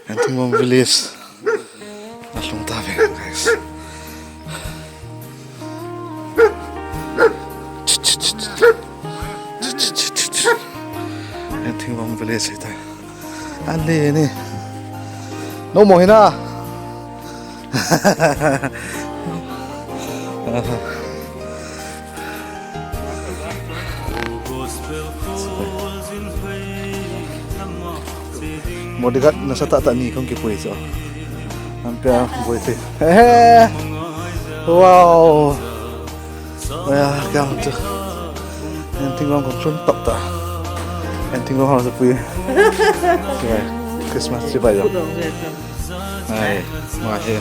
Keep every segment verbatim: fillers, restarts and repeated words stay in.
Enthingbom village. Alhung tave, guys. Enthingbom village hita. Anle ni. No mo hina. Bodyguard nasatah tah ni kong kipui chu. Ampia boi te. Wow. Aya, kang chu. Enthingbom kong chun tah tah. Enthingbom ho chu pui. Christmas chibai jo. Ai, ma he.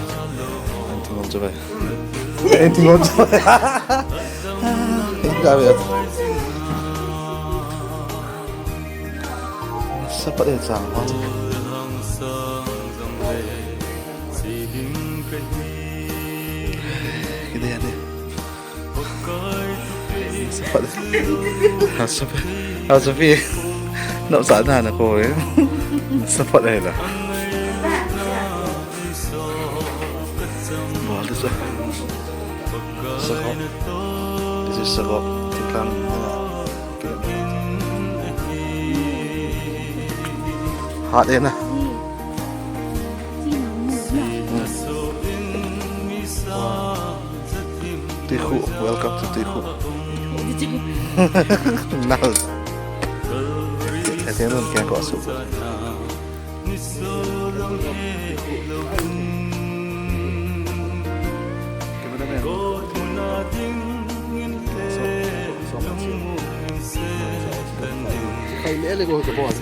Enthingbom chibai. Enthingbom chibai. Inga ve. Sapat e chang. Kide ade. Sapat. Sapat. Sapat. No sa na na ko e. Sapat e la. Bol de sa. Sagop. This is sagop. Tikang. Hat e na. Tuikhu, welcome to Tuikhu. Nal. Ate nun keng ko asu. Kai me le ko ko bol.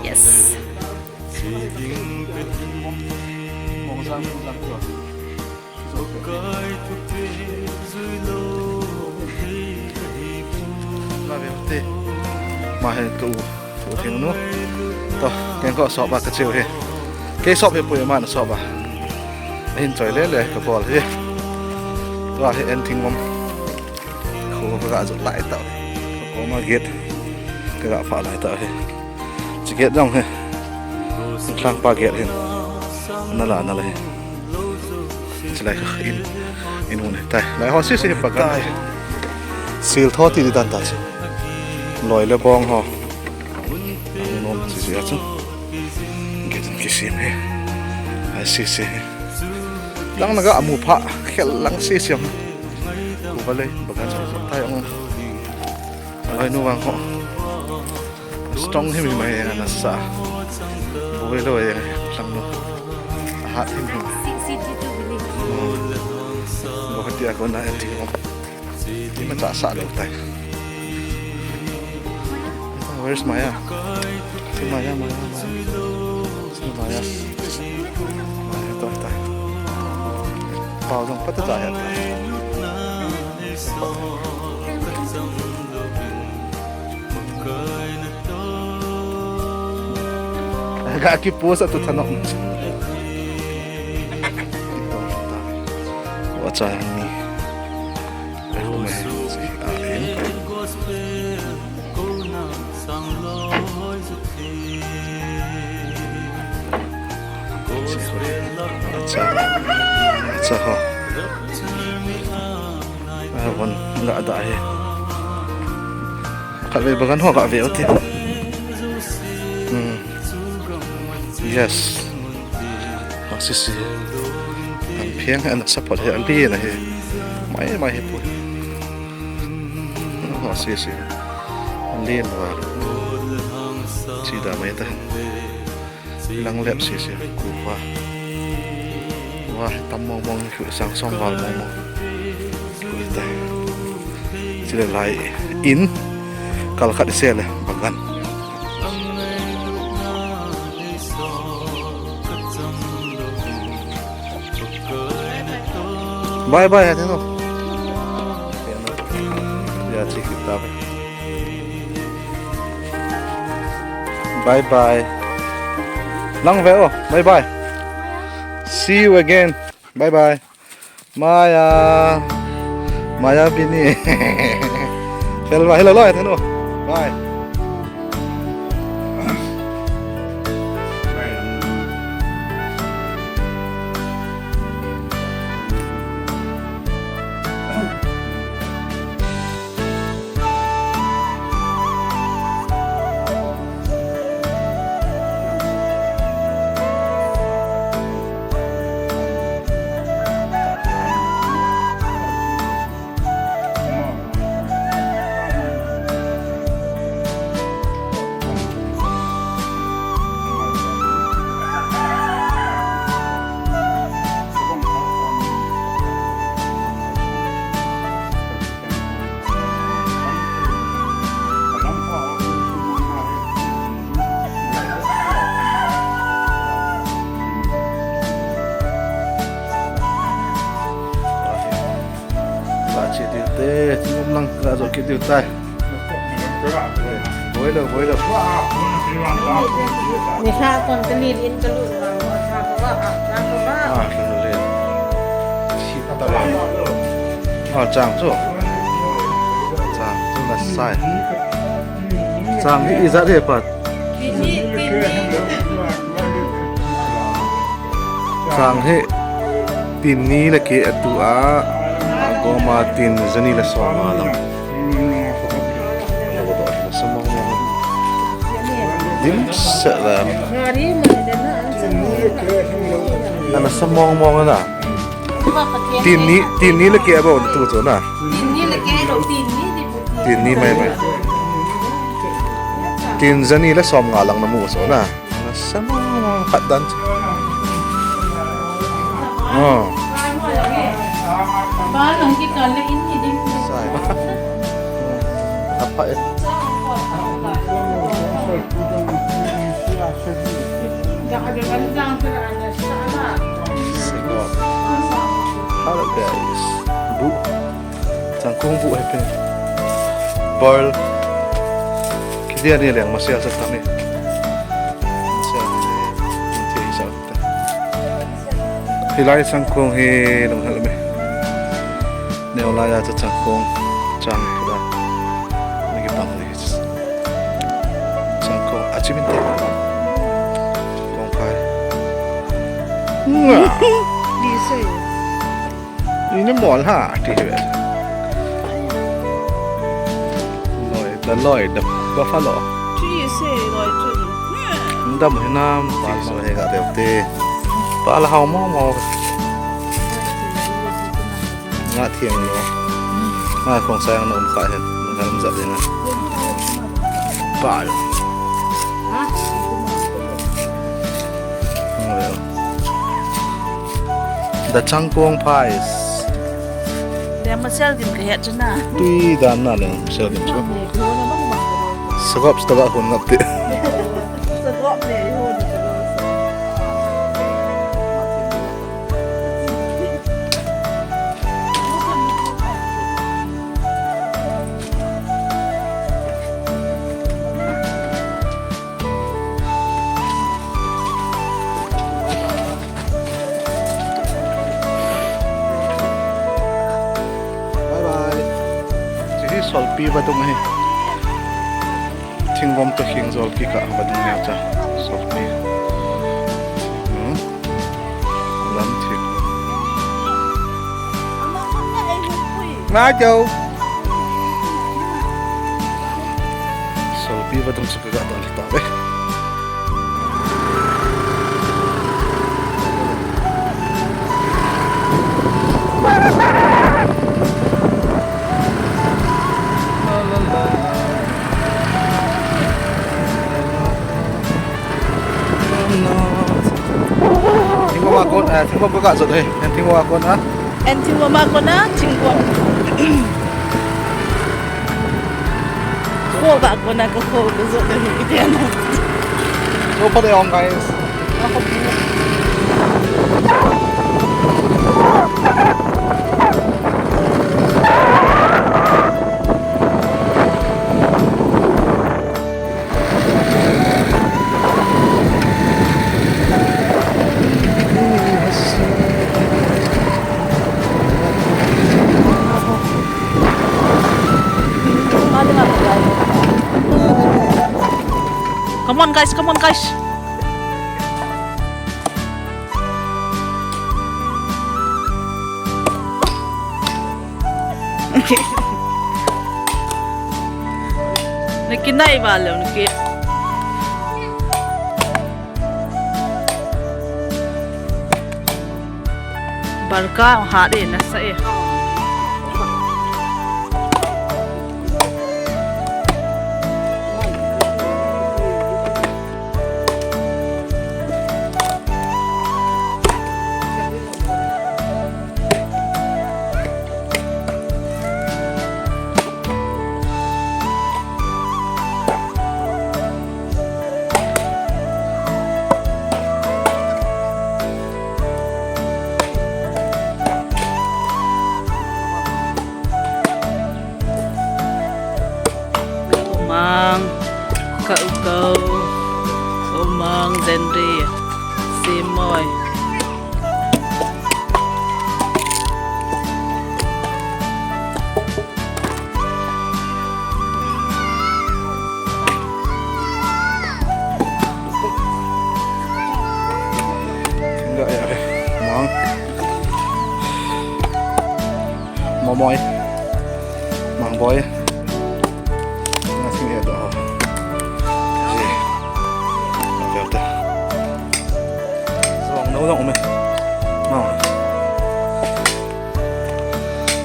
Yes. Ma he tu. Thu thing nu. To, keng ko sop a ka cheu hi. Kei sop hi pui ma na sop a. Ahin choi le le ka bol hi. Tua hi Enthingbom. Kho ka ga jot lai ta. Ko ma gate. Ka ga pha lai ta hi. Chi gate jong hi. Thlangpa gate hi. Na la na la hi. Chulai kha in, in un tai. Lai ho sisi hi pakai. Sil tho ti di dan ta chu. Loi le bong ho. Nom sisi a chu. Ki, kisem hi. Ai sisi hi. Lang na ga mu pha, khel lang sisi. Ku ba le, ba ga chu tai ong. Alai nu vang ho. Strong him him ahi, ana sa. Boi lo ahi, lang nu. Hat him him. Guwahati a kona Enthingbom. Ima cha sa lo tai. Where's Maya? Si Maya, Maya, Maya. Si Maya. Maya, to, to. Pao jong pat ta ya. Ga ki post a tu thanok. Wa cha ni. Ai ko mai. A in. Acha. Acha ho. A von ga da hi. Khatvei bagan ho ga ve u ti. Hmm. Yes. Ha sisi. An phiang an support hi, an pi na hi. Mai mai hi pu. Ha sisi. An lien wa. Chi da mai ta. Lang lep sisi. Ku wa. Wa tam mong mong hi, sang song wal mong mong. Ku ta. Chule lai in kal khat se le bagan. Bye bye, ate no. Ya, chi kita. Bye bye. Lang ve o. Bye bye. See you again. Bye bye. Maya. Maya Bini. Hello, hello, hello, hello. Bye. Ba che diu te, tum lang ka jo ke diu tai. Boilo, boilo. Nisa kon ka nin in ka lut vang, a, chang ko ba, a, chang ko ba. A, chang ko le. Si ta ba. A, chang chu. Chang chu na sai. Chang hi ijat he pat. Chang hi tin ni le keh a tu a, agoma tin jani le som nga lang. Dimset le. Ana sa mong mong na. Tin ni, tin ni le keh a bou tu chu na. Tin ni le keh a bou, tin ni di bou. Tin ni mai mai. Tin jani le som nga lang na mu chu na. Na sa mong mong khat dan chu. Oh. Ba lang ki kan le in ni di. Sai ba. Apa eh. Hello guys. Bu. Changkong bu hai pen. Pearl. Kidia ni leng masel sa tami. Masel ni. Hilai changkong hi nung hal me. Neo lai a chu changkong chang hi la. Ni ki pang ni. Changkong a chimin te. Changkong phai. Nga. Di sei. Ni ni mol ha ti ve. Loi da loi da buffalo. Ti sei loi chu. Ndam hinam ti so he ga deu te. Pa la hao mo mo. Nga thiang lo. Nga khong sai nga um kha hen. Nga um zat hen. Ba lo. Nga lo. The Changkong Pies. Le masel dim ka het chu na. Tui dan na le masel dim chu. Sagop sta ba hun ngap te. Sagop le hun. Bye bye. Hiche hi Solpi vadung ahi. Thingvom toh kheng jol kikah vadung ahi cha. Solpi. Hmm. Lam thip. Nga jo. Solpi vadung chu ka ga don ta ve. Thingvom a kon, eh, Thingvom ka ga jot e. Thingvom a kon a. En Thingvom a kon a, Thingvom. Kho ga kon a, ka kho ga jot e, kiti na. So for the on, guys. Guys, come on, guys. Nakinai vale, naki. Barka hat e, nasa e. Mang, ka u ko, u mang, Zenri, Simoi. Enggak ya, eh. Mang. Momoi. Mang boy. Nga sing e doh. Ji. Oke, oke. Suang no dong ume. Mang.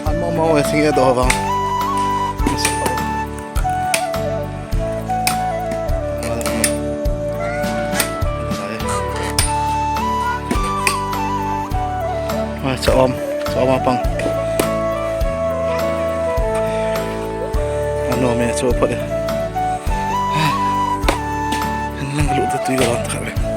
An mo mo e sing e doh bang. Ai, cha om, cha om apang. Ano me chu pha de. Lang lu tu tu ga ta.